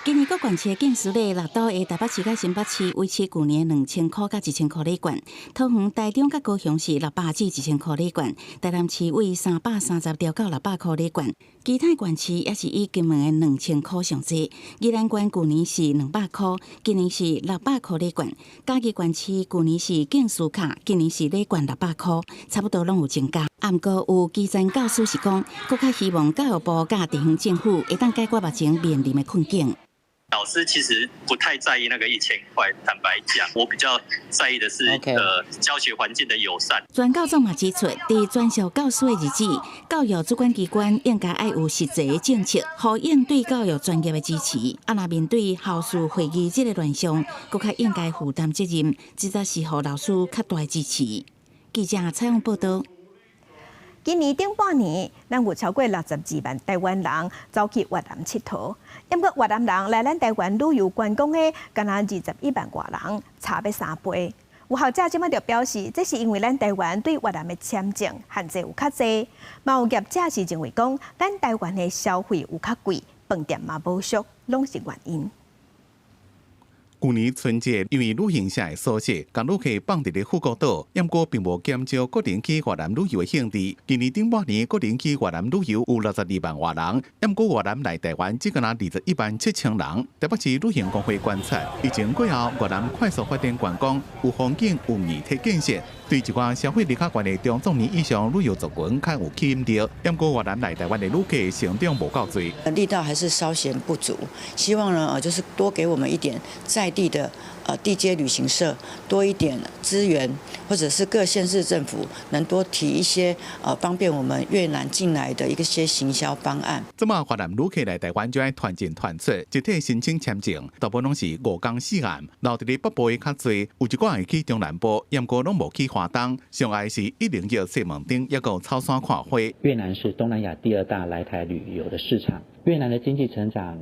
今年各縣市敬師禮，六都的台北市佮新北市維持舊年2000箍佮1000箍禮券，桃園、台中佮高雄市600至1000箍禮券，台南市為330調到600箍禮券，其他縣市也是以金額的2000箍上濟。宜蘭縣舊年是200箍，今年是600箍禮券。嘉義縣市舊年是敬師卡，今年是禮券600箍，差不多攏有增加。毋過有基層教師是講，閣較希望教育部佮地方政府會當解決目前面臨的困境。老師其實不太在意那個1000塊，坦白講，我比較在意的是 教學環境的友善。全教總嘛指出，佇專屬教師的日子，教育主管機關應該愛有實際的政策，呼應對教育專業的支持。啊，若面對校事會議這个亂象，閣較應該負擔責任，這才是予老師較大的支持。記者採訪報導。今年頂半年，咱有超過62萬台灣人走去越南𨑨迌。毋過越南人來咱台灣旅遊觀光的，敢若21萬外人，差欲3倍。有學者這擺就表示，這是因為咱台灣對越南的簽證限制有較濟。嘛有業者是認為講，咱台灣的消費有較貴，飯店嘛無俗，攏是原因。舊年春節，因為旅行社的疏失，共旅客放佇咧富國島，毋過並無減少國人去越南旅遊的興致。今年頂半年，國人去越南旅遊有62萬外人，毋過越南來台灣只敢若21萬7千人。台北市旅行公會觀察，疫情過後，越南快速發展觀光，有風景，有硬體建設，對一寡消費力較懸的中壯年以上旅遊族群較有吸引力。毋過越南來台灣的旅客成長無夠濟，力道還是稍顯不足。希望呢，就是多給我們一點在地的地接旅行社多一點資源，或者是各縣市政府能多提一些方便我們越南進來的一個些行銷方案。這馬越南旅客來台灣就愛團進團出，集體申請簽證，大部分攏是5天4暗，留佇咧北部的較濟，有一寡會去中南部，毋過攏無去華東，上愛是101西門町，抑閣草山看花。越南是東南亞第二大來台旅遊的市場，越南的經濟成長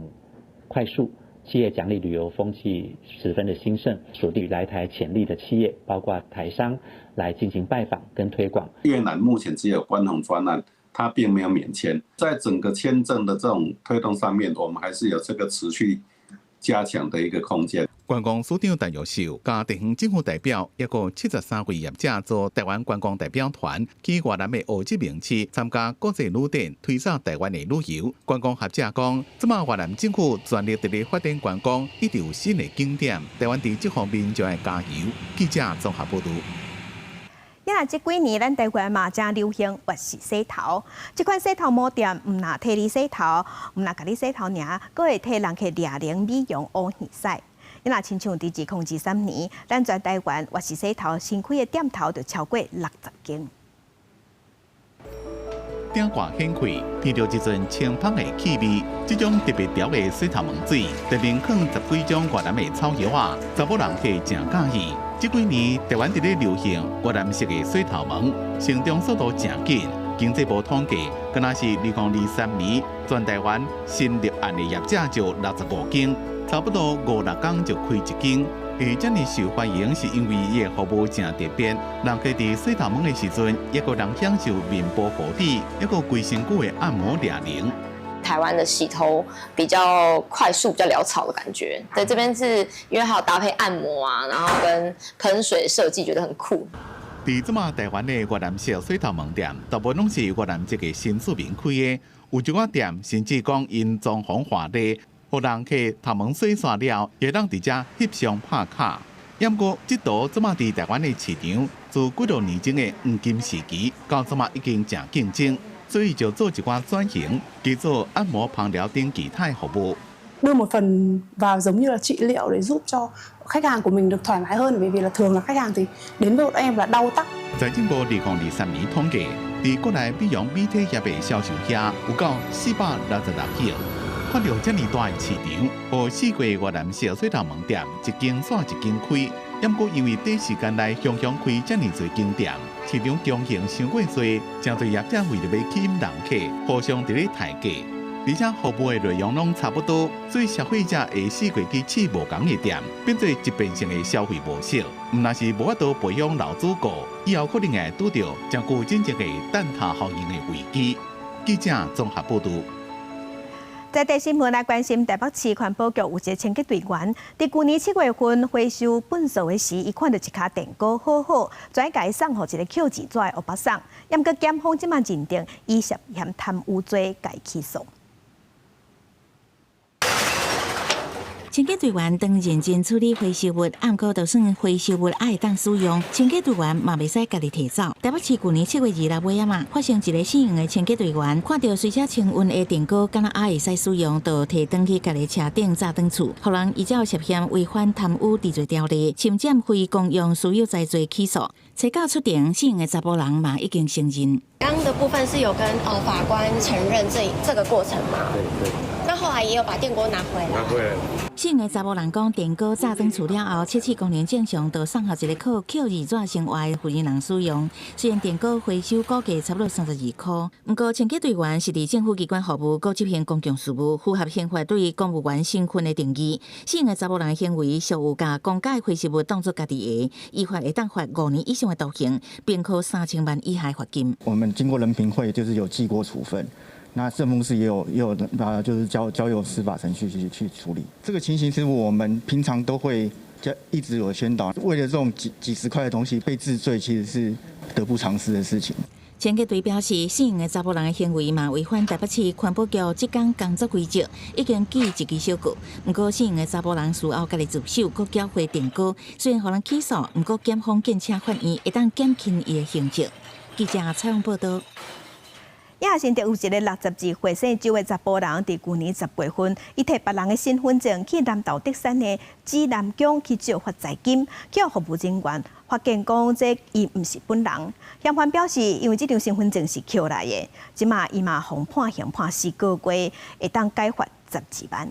快速。企業獎勵旅遊風氣十分的興盛，鎖定來台潛力的企業，包括台商來進行拜訪跟推廣。越南目前只有觀光專案，它並沒有免簽。在整個簽證的這種推動上面，我們還是有這個持續加強的一個空間。觀光署長陳玉秀、佮地方政府代表，抑閣73位業者組台灣觀光代表團去越南的胡志明市參加國際旅展，推廣台灣的旅遊。觀光學者講，這馬越南政府全力佇咧發展觀光，一定有新的景點。台灣佇這方面就愛加油。記者綜合報導。也若這幾年，咱台灣嘛誠流行越式洗頭。這款洗頭毛店毋若替你洗頭，毋若共你洗頭爾，閣會替人客掠靈美容烏耳屎。也若親像佇2023年，咱全台灣越式洗頭新開的店頭就超過60間。頂蓋顯開，聞著一陣清芳的氣味，這種特別調的洗頭毛水，內面放十幾種越南的草藥仔，查某人客誠佮意。這幾年台灣佇咧流行越南式的洗頭毛，成長速度誠緊。經濟部統計，敢若是2023年，全台灣新立案的業者就65間，差不多五六工就開一間。會遮爾受歡迎，是因為伊的服務誠特別。人客佇洗頭毛的時陣，抑閣能享受面部護理，抑閣規身軀的按摩療程。台灣的洗頭比較快速、比較潦草的感覺。對，這邊是因為還有搭配按摩啊，然後跟噴水設計，覺得很酷。佇這馬台灣的越南式洗頭毛店，大部分攏是越南籍的新住民開的，有一寡店甚至講𪜶裝潢華麗，予人客頭毛洗煞了，會當佇遮翕相拍卡。毋過，這圖這馬佇台灣的市場，自幾多年前的黃金時期，到這馬已經誠競爭，所以就做一寡轉型，去做按摩、芳療等其他服務。 Đưa một phần vào giống như là trị liệu để giúp cho khách hàng của mình được thoải mái hơn, bởi vì là thường là khách hàng thì đến với bọn em là đau tắc。財政部2023年統計，佇國內美容美體業的銷售額有到466億。看著遮爾大的市場，予四季越南式洗頭毛店一間煞一間開。毋過因為短時間內雄雄開遮爾濟間店，市場供應傷過濟，誠濟業者為著欲吸引人客，互相佇咧抬價，而且服務的內容攏差不多，所以消費者會四界去試無仝的店，變做一變性的消費模式。毋但是無法度培養老主顧，以後可能會拄著誠具真正的蛋撻效應的危機。記者綜合報導。在地新聞來關心，台北市環保局有一個清潔隊員，佇舊年7月份回收糞埽的時，伊看著一跤電鍋好好，轉共伊送予一個抾字紙的歐巴桑。毋過檢方這馬認定，伊涉嫌貪污罪，共伊起訴。清潔隊員當認真處理回收物，毋過就算回收物愛會當使用，清潔隊員嘛袂使家己提走。台北市舊年7月26尾仔嘛，發生一个姓黃的清潔隊員，看著隨車清運的電鍋，敢若猶會使使用，就提轉去家己車頂炸轉厝，予人依照涉嫌違反貪污治罪條例，侵佔非公用私有財罪起訴。初九出庭，姓黃的查埔人嘛已經承認。剛的部分是有跟法官承認這個過程嗎？對對。那後來也有把電鍋拿回來。拿回來。姓的查埔人講，電鍋炸轉厝了後，測試功能正常，就送予一個靠抾字紙生活的負責人使用。雖然電鍋回收估價差不多32塊，毋過清潔隊員是佇政府機關服務，閣執行公共事務，符合刑法對公務員身份的定義。姓的查埔人行為屬有共公家回收物當作家己的，依法會當罰5年以上的徒刑，並科3000萬以下罰金。我們經過人評會，就是有記過處分。那政風室也有把就是交由司法程序去處理。這個情形，其實我們平常都會一直有宣導，為了這種幾十塊的東西被治罪，其實是得不償失的事情。清潔隊表示，姓黃的查埔人的行為嘛違反台北市環保局職工工作規則，已經記一支小過。毋過姓黃的查埔人事後家己自首，閣繳回電鍋，雖然予人起訴，毋過檢方建請法院會當減輕伊的刑責。記者採訪報導。也新竹有一个62歲姓周的查埔人，佇舊年10月份，伊提別人的身份證去南投竹山的指南宮去借發財金，予服務人員發現講這伊毋是本人。嫌犯表示，因為這張身份證是抾來的，這馬伊嘛予判刑判4個月，會當解罰12萬。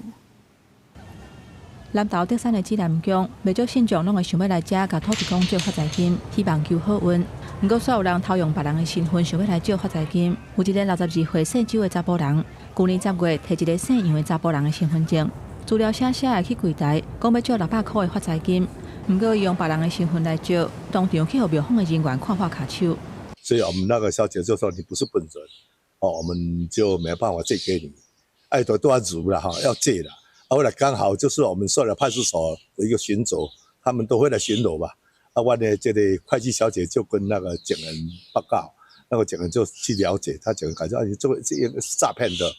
南投竹山的指南宮，袂少信眾攏會想欲來遮共土地公借發財金，希望求好運。毋過，煞有人偷用別人的身份，想欲來借發財金。有一个62歲姓周的查埔人，舊年10月提一个姓楊的查埔人的身份證，資料寫寫的去櫃台，講欲借600箍的發財金。毋過，伊用別人的身份來借，當場去予廟方的人員看破跤手。所以我們那個小姐就說：“你不是本人，哦，我們就沒辦法借給你。”哎，都要租了哈，要借了。後來剛好就是我們受了派出所的一個巡走，他們都會來巡邏吧。啊，我呢這個會計小姐就跟那個警員報告，那個警員就去了解，他警員感覺啊，你這個是詐騙的。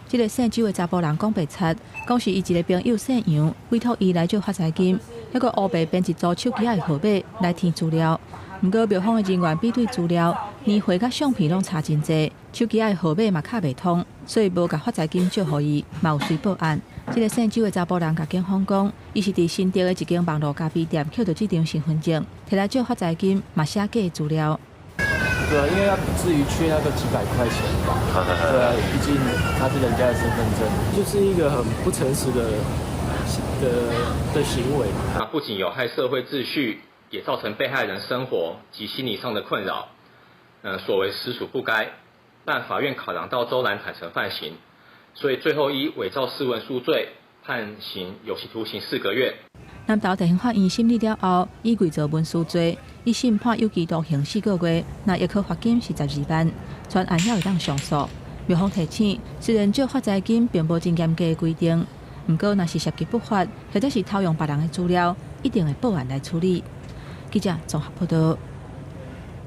這個姓周的查埔人講白賊，講是伊一個朋友姓楊委託伊來借發財金，猶閣烏白編一組手機仔的號碼來填資料。毋過廟方的人員比對資料，年歲佮相片攏差真濟，手機仔的號碼嘛敲袂通，所以無共發財金借予伊，嘛有隨報案。這個姓周的查埔人共警方講，伊是佇新竹的一間網路咖啡店抾著這張身份證，提來借發財金，嘛寫假資料。對啊，因為他不至於缺那個幾百塊錢吧？對啊，畢竟他是人家的身份證，就是一個很不誠實的行為。那不僅有害社會秩序，也造成被害人生活及心理上的困擾。所為實屬不該。但法院考量到周蘭坦承犯行，所以最後依偽造私文書罪判刑有期徒刑4個月。南投地方法院審理了後，以偽造文書罪，一審判有期徒刑四個月，若易科罰金是12萬，全案猶會當上訴。廟方提醒，雖然借發財金並無真嚴格的規定，毋過若是涉及不法，或者是偷用別人的資料，一定會報案來處理。記者綜合報導。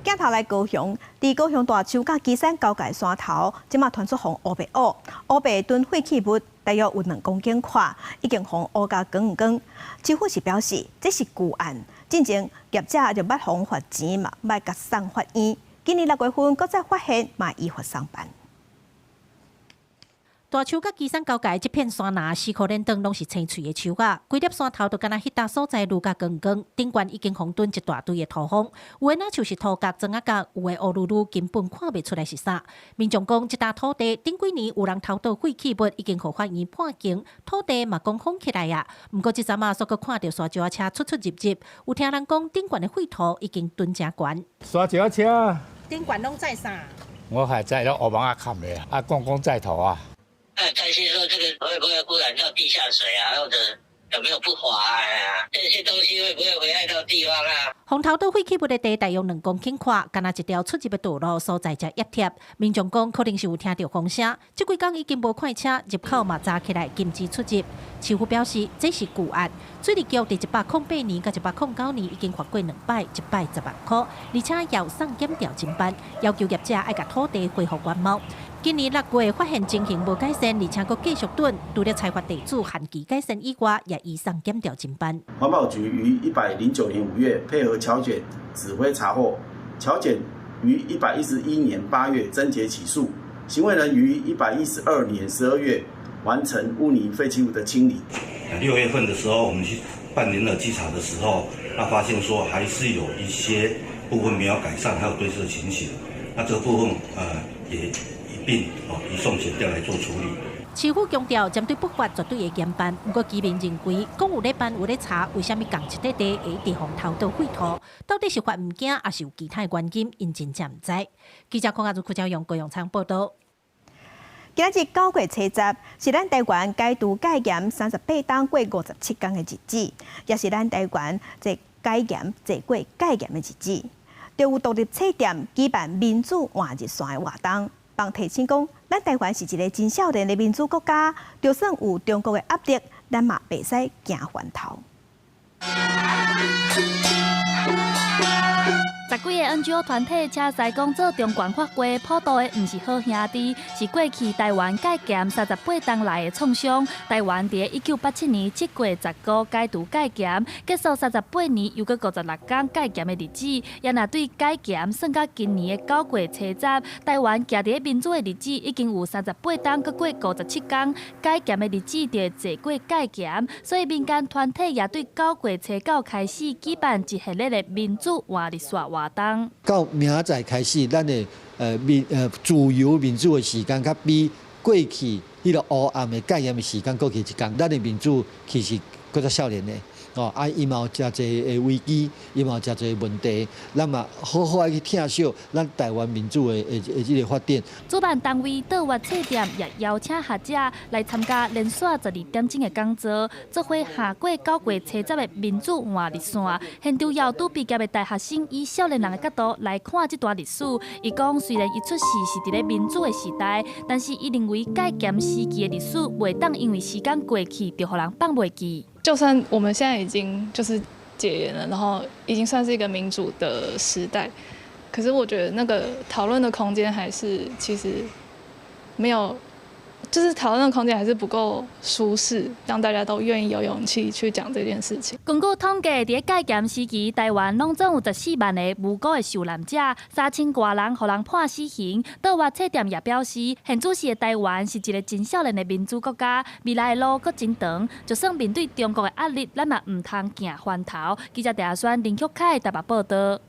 鏡頭來高雄，佇高雄大樹佮旗山交界山頭，這馬傳出予烏白挖，烏白囤廢棄物，大約有2公頃寬，已經予烏共光光。市府是表示這是舊案，進前業者就捌予罰錢嘛，捌共送法院。今年6月份，閣再發現，嘛依法送辦。大樹佮旗山交界這片山林，四箍連長攏是青翠的樹仔，規粒山頭都敢若彼搭所在愈佮光光，頂懸已經予囤一大堆的土方，有的若像是土角、磚仔角，有的烏嚕嚕，根本看袂出來是啥。民眾講，這搭土地頂幾年有人偷倒廢棄物，已經予法院判刑，土地嘛講封起來啊。毋過這陣仔，煞閣看著沙石仔車出出入入，有聽人講頂懸的廢土已經囤誠懸。沙石仔車，頂懸攏載啥？我還載了烏網仔冚的啊，講講載土啊。擔心說這個會不會污染到地下水啊，或者有沒有不法啊？這些東西會不會危害到地方啊？予偷倒廢棄物的地大約2公頃寬，敢若一條出入的道路所在遮壓貼。民眾講可能是有聽著風聲，這幾工已經無快車入口嘛，閘起來禁止出入。市府表示這是舊案，水利局佇108年佮109年已經罰過兩擺，一擺10萬箍，而且要送檢調偵辦，要求業者愛共土地恢復原貌。今年6月發現情形無改善，而且閣繼續囤，除了裁罰地主限期改善以外，也移送檢調偵辦。環保局於109年5月配合僑檢指揮查獲，僑檢於111年8月偵結起訴，行為人於112年12月完成污泥廢棄物的清理。6月份的時候，我們去辦聯合稽查的時候，那發現說還是有一些部分沒有改善，還有堆置的情形。那這個部分也一併哦移送檢調來做處理。市府強調，針對不法絕對會嚴辦。毋過居民認為，講有咧辦有咧查，為啥物仝一塊地會一直予偷倒廢土？到底是罰毋驚，抑是有其他原因？𪜶真正毋知。記者鄺阿如、柯昭勇、高永昌報導。今仔日9月初10，是咱台灣解除戒嚴38冬過57工的日子，也是咱台灣這解嚴坐過戒嚴的日子。就有獨立冊店舉辦民主換日線的活動，幫提醒講，咱台灣是一个真少年的民主國家，就算有中國的壓力，咱嘛袂使驚翻頭。十幾个 NGO 團體車載講做中懸法規普渡的，毋是好兄弟，是過去台灣戒嚴38冬來的創傷。台灣佇1987年7月15解除戒嚴，結束38年又閣56工戒嚴的日子。也若對解嚴算到今年的9月初10，台灣徛佇咧民主的日子已經有38冬，閣過57工，解嚴的日子就會坐過戒嚴。所以民間團體也對9月初9開始舉辦一系列的民主換日線活動。到明仔載開始，咱的自由民主的時間，較比過去彼个黑暗的戒嚴的時間過去一工，咱的民主其實閣較少年的。哦，啊，伊嘛有誠濟的危機，伊嘛有誠濟問題，咱嘛好好愛去疼惜咱台灣民主的這个發展。主辦單位倒月冊店也邀請學者來參加連續12點鐘的講座，做伙行過9月初10的民主換日線。現場有拄畢業的大學生以少年人的角度來看這段歷史。伊講，雖然伊出世是佇咧民主的時代，但是伊認為戒嚴時期的歷史袂當因為時間過去就予人放袂記。就算我們現在已經就是解嚴了，然後已經算是一個民主的時代，可是我覺得那個討論的空間還是其實沒有，就是討論的空間還是不夠舒適，讓大家都願意有勇氣去講這件事情。根據統計，佇咧戒嚴時期，台灣攏總有14萬个無辜的受難者，3000外人予人判死刑。倒月冊店也表示，現主時的台灣是一个真少年的民主國家，未來的路閣真長。就算面對中國的壓力，咱嘛毋通驚翻頭。記者鄭阿宣、林旭凱台北報導。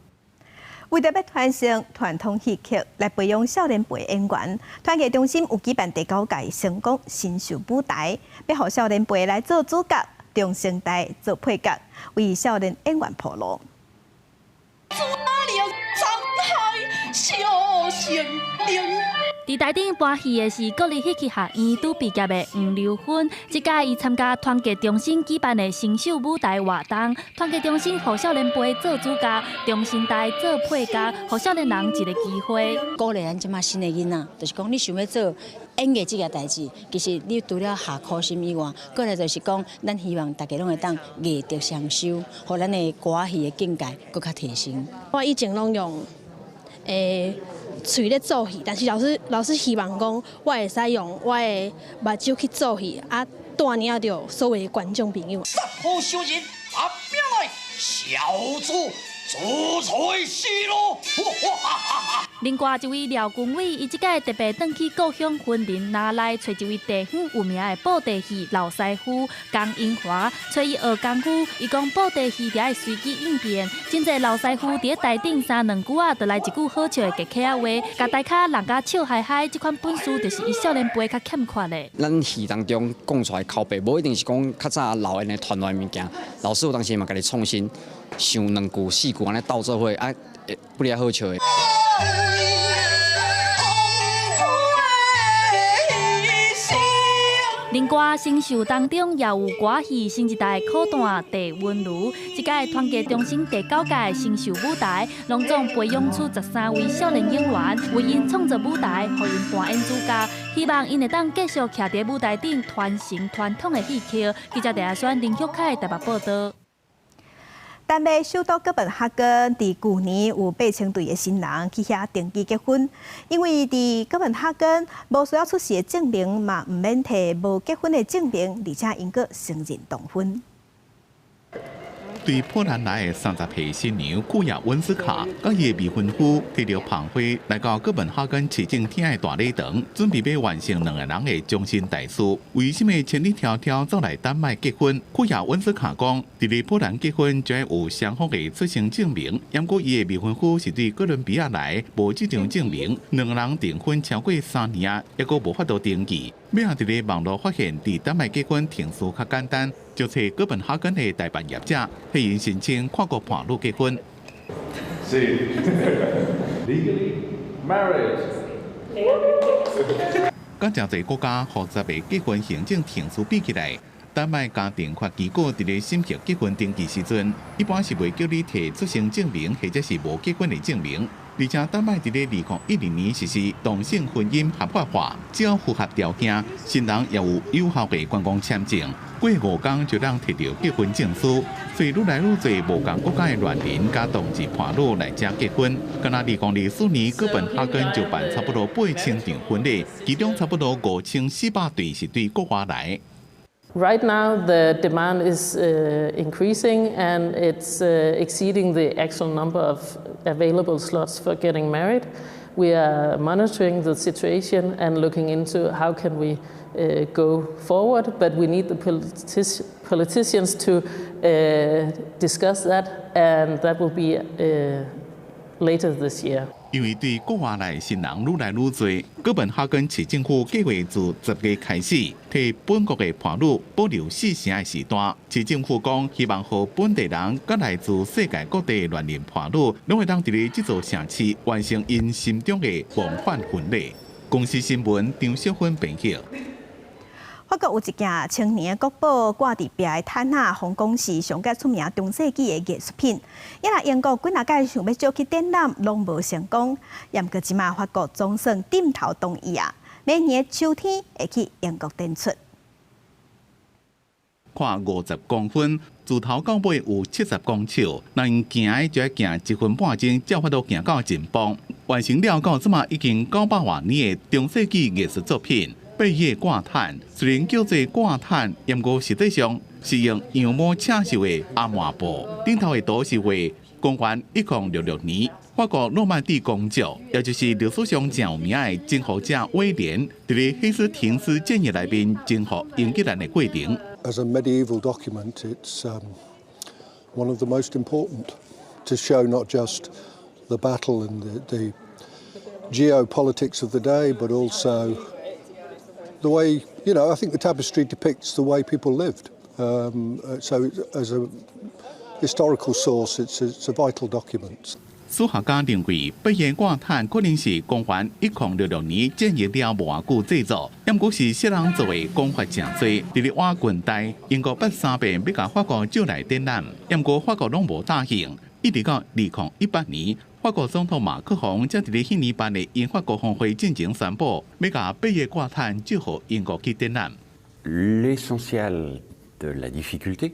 為著欲傳承傳統戲曲，來培養少年輩演員，團藝中心有舉辦第九屆成功新秀舞台，欲予少年輩來做主角，中生代做配角，為少年演員鋪路。哪裡有滄海笑成林？佇台頂搬戲的是國立戲曲學院拄畢業的黃劉芬，這屆伊參加團結中心舉辦的新秀舞台活動。團結中心予少年輩做主角，中生代做配角，予少年人一个機會。鼓勵咱這馬新的囡仔，就是講你想欲做演藝這个代誌，其實你除了下苦心以外，閣來就是講，咱希望大家攏會當藝德雙修，予咱的歌仔戲的境界閣較提升。我以前攏用喙咧做戲，但是老師希望講我會使用我的目睭去做戲，啊，帶領著所有的觀眾朋友。殺破小人，阿邊來，小子做菜死咯！另外一位廖君偉，伊這擺特別轉去故鄉雲林拿來揣一位地方有名的布袋戲老師傅江英華，揣伊學功夫。伊講布袋戲著愛隨機應變，真濟老師傅佇咧台頂三兩句仔，就來一句好笑的客家話，共台跤弄甲笑嗨嗨。這款本事就是伊少年輩較欠缺的。咱戲當中講出來口白，無一定是講較早老的傳來物件，老師有當時嘛家己創新，想兩句四句按呢鬥做伙啊，會不離好笑的。另外，新秀當中也有歌戲新一代苦旦鄭文如，這屆團結中心第九屆新秀舞台，攏總培養出13位少年演員，為𪜶創作舞台，予𪜶扮演主角，希望𪜶會當繼續徛佇舞台頂傳承傳統的戲曲。記者鄭亞軒、林旭凱台北報導。丹麥首都哥本哈根佇舊年有8000對的新人去遐登記結婚，因為佇哥本哈根無需要出示的證明，嘛毋免提無結婚的證明，而且𪜶閣承認同婚。對波蘭來的30歲新娘庫亞溫斯卡，佮伊的未婚夫提著捧花來到哥本哈根市政廳的大禮堂，準備欲完成兩個人的終身大事。為啥物千里迢迢走來丹麥結婚？庫亞溫斯卡講，佇咧波蘭結婚就愛有雙方的出生證明，毋過伊的未婚夫是對哥倫比亞來，無這張證明。兩個人訂婚超過3年啊，猶閣無法度登記。尾仔佇咧網路發現，佇丹麥結婚程序較簡單，就揣哥本哈根的代辦業者，替𪜶申請跨國伴侶結婚。是 legally married。佮誠濟國家複雜的結婚行政程序比起來，丹麥家庭法機構佇咧審核結婚登記時陣，一般是袂叫你提出生證明或者是無結婚的證明。而且丹麥佇咧2012年實施同性婚姻合法化，只要符合條件，新人也有有效的觀光簽證，過5工就通提著結婚證書。所以愈來愈濟無仝國家的戀人佮同志伴侶來遮結婚。敢若2024年哥本哈根就辦差不多8000場婚禮，其中差不多5400對是對國外來。 Right now, the demand is increasing and it's exceeding the actual number of available slots for getting married. We are monitoring the situation and looking into how can we go forward, but we need the politicians to discuss that, and that will be later this year. 因為對國外來新人愈來愈濟，哥本哈根市政府計劃自10月開始，替本國的伴侶保留四成的時段。市政府講，希望予本地人佮來自世界各地的戀人伴侶，攏會當佇咧這座城市完成𪜶心中的夢幻婚禮。公視新聞張小芬編輯。法國有一件千年的國寶掛佇壁的毯仔，予人講是上蓋出名中世紀的藝術品。抑若英國幾若擺想欲借去展覽，攏無成功。毋過這馬法國總算點頭同意啊，明年秋天會去英國展出。寬50公分，自頭到尾有70公尺，若用行的就愛行一分半鐘，才有法度行到盡枋。完成了到這馬已經900外年的中世紀藝術作品。貝葉掛毯雖然叫做掛毯，毋過實際上是用羊毛刺繡的阿麻布。頂頭的圖是畫公元1066年，法國諾曼底公爵，也就是歷史上誠有名的征服者威廉，佇咧希斯廷斯戰役內面征服英格蘭的過程。 As a medieval document, it's one of the most important to show not just the battle and the geopolitics of the day, but also the way, I think the tapestry depicts the way people lived. So as a historical source, it's a vital document. 史學家認為，貝葉掛毯可能是公元1066年戰役了無偌久製作，毋過是啥人做的講法誠濟。佇咧倚近代，英國捌三遍欲共法國借來展覽，毋過法國攏無答應。一直到2018年，法國總統馬克宏才佇咧彼年辦的英法國防會進前宣布，欲共貝葉掛毯借予英國去展覽。 L'essentiel de la difficulté,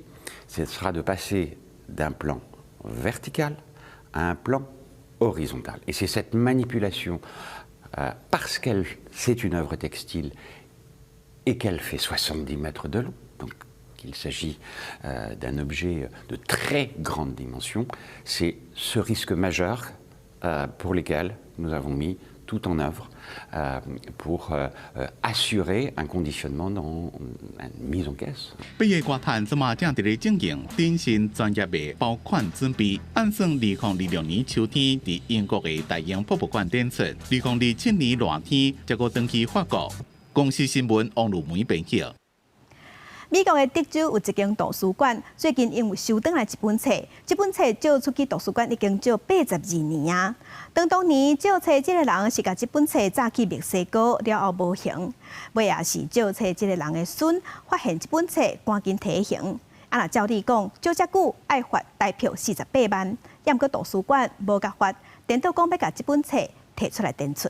ce sera de passer d'un plan vertical à un plan horizontale. Et c'est cette manipulation, parce qu'elle c'est une œuvre textile et qu'elle fait 70 mètres de long, donc qu'il s'agit d'un objet de très grande dimension, c'est ce risque majeur pour lequel nous avons mis tout en œuvre pour assurer un conditionnement dans une mise en caisse. 八个歌坛這馬正佇咧進行頂新專業的保款準備。按算2026年秋天佇英國的大英博物館展出，2027年熱天才閣轉去法國。公視新聞王如梅編輯。美國的德州有一間圖書館，最近因為收轉來一本冊，這本冊借出去圖書館已經借82年啊。當當年借冊這個人是共這本冊紮去墨西哥了後無形，尾仔是借冊這個人的孫發現這本冊，趕緊提還。啊，若照理講，借遮久愛罰台票48萬，毋過圖書館無共罰，顛倒講欲共這本冊提出來展出。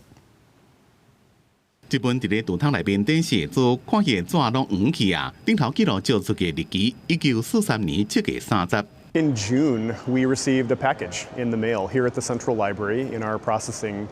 這本佇咧櫥窗內面展示做看伊的紙攏黃去啊，頂頭記錄借出去的日期，1943年7月30。 In June, we received a package in the mail here at the Central Library in our processing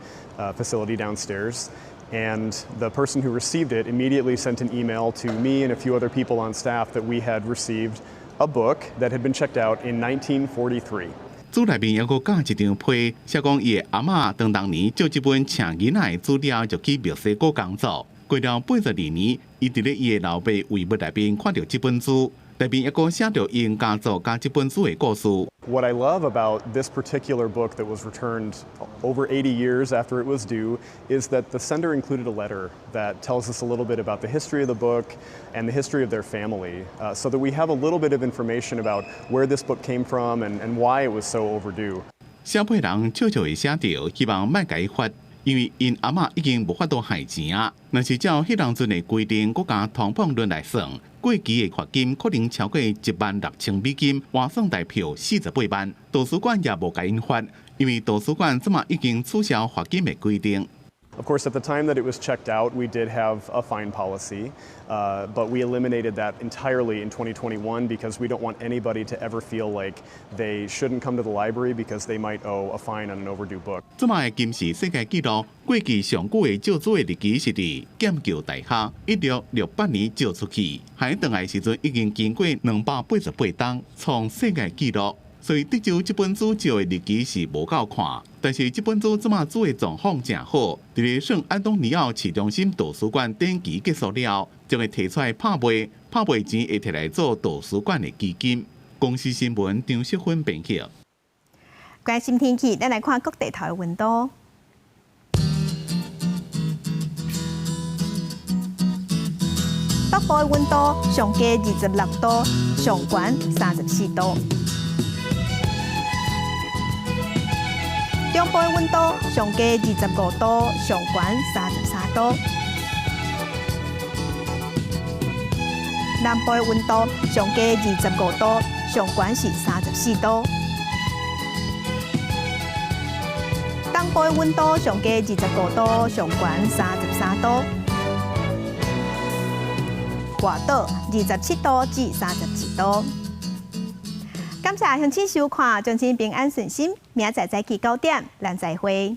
facility downstairs. And the person who received it immediately sent an email to me and a few other people on staff that we had received a book that had been checked out in 1943. 書內面猶閣夾一張批，寫講伊的阿嬤當當年借這本請囡仔的資料就去墨西哥工作，過了82年，伊佇咧伊的老爸遺物內面看著這本書，內面猶閣寫著𪜶家族佮這本書的故事。 What I love about this particular book that was returned over 80 years after it was due is that the sender included a letter that tells us a little bit about the history of the book and the history of their family, so that we have a little bit of information about where this book came from and why it was so overdue. 寫批人笑笑會寫著，希望莫共伊罰，因為𪜶阿嬤已經無法度還錢啊。若是照彼當陣的規定，閣共通膨論來算，過期的罰金可能超過16,000美金，換算台票48萬。圖書館也無共𪜶罰，因為圖書館這馬已經取消罰金的規定。 Of course, at the time that it was checked out, we did have a fine policy, but we eliminated that entirely in 2021 because we don't want anybody to ever feel like they shouldn't come to the library because they might owe a fine on an overdue book. 這馬的金氏世界紀錄，過期上久的借書的日期是佇劍橋大學1668年借出去，還轉來時陣已經經過288冬，創世界紀錄。所以德州這本書借的日期是無夠看，但是這本書這馬書的狀況誠好，佇咧聖安東尼奧市中心圖書館展期結束了，將會提出來拍賣，拍賣錢會提來做圖書館的基金。公視新聞張淑芬編輯。關心天氣，咱來看各地頭的溫度。北部的溫度上低26度，上懸34度。中部的溫度上低25度，上懸33度。南部的溫度上低25度，上懸是34度。東部的溫度上低25度，上懸33度。外島27度至31度。感謝鄉親收看，祝恁平安順心，明仔載早起9點，咱再會。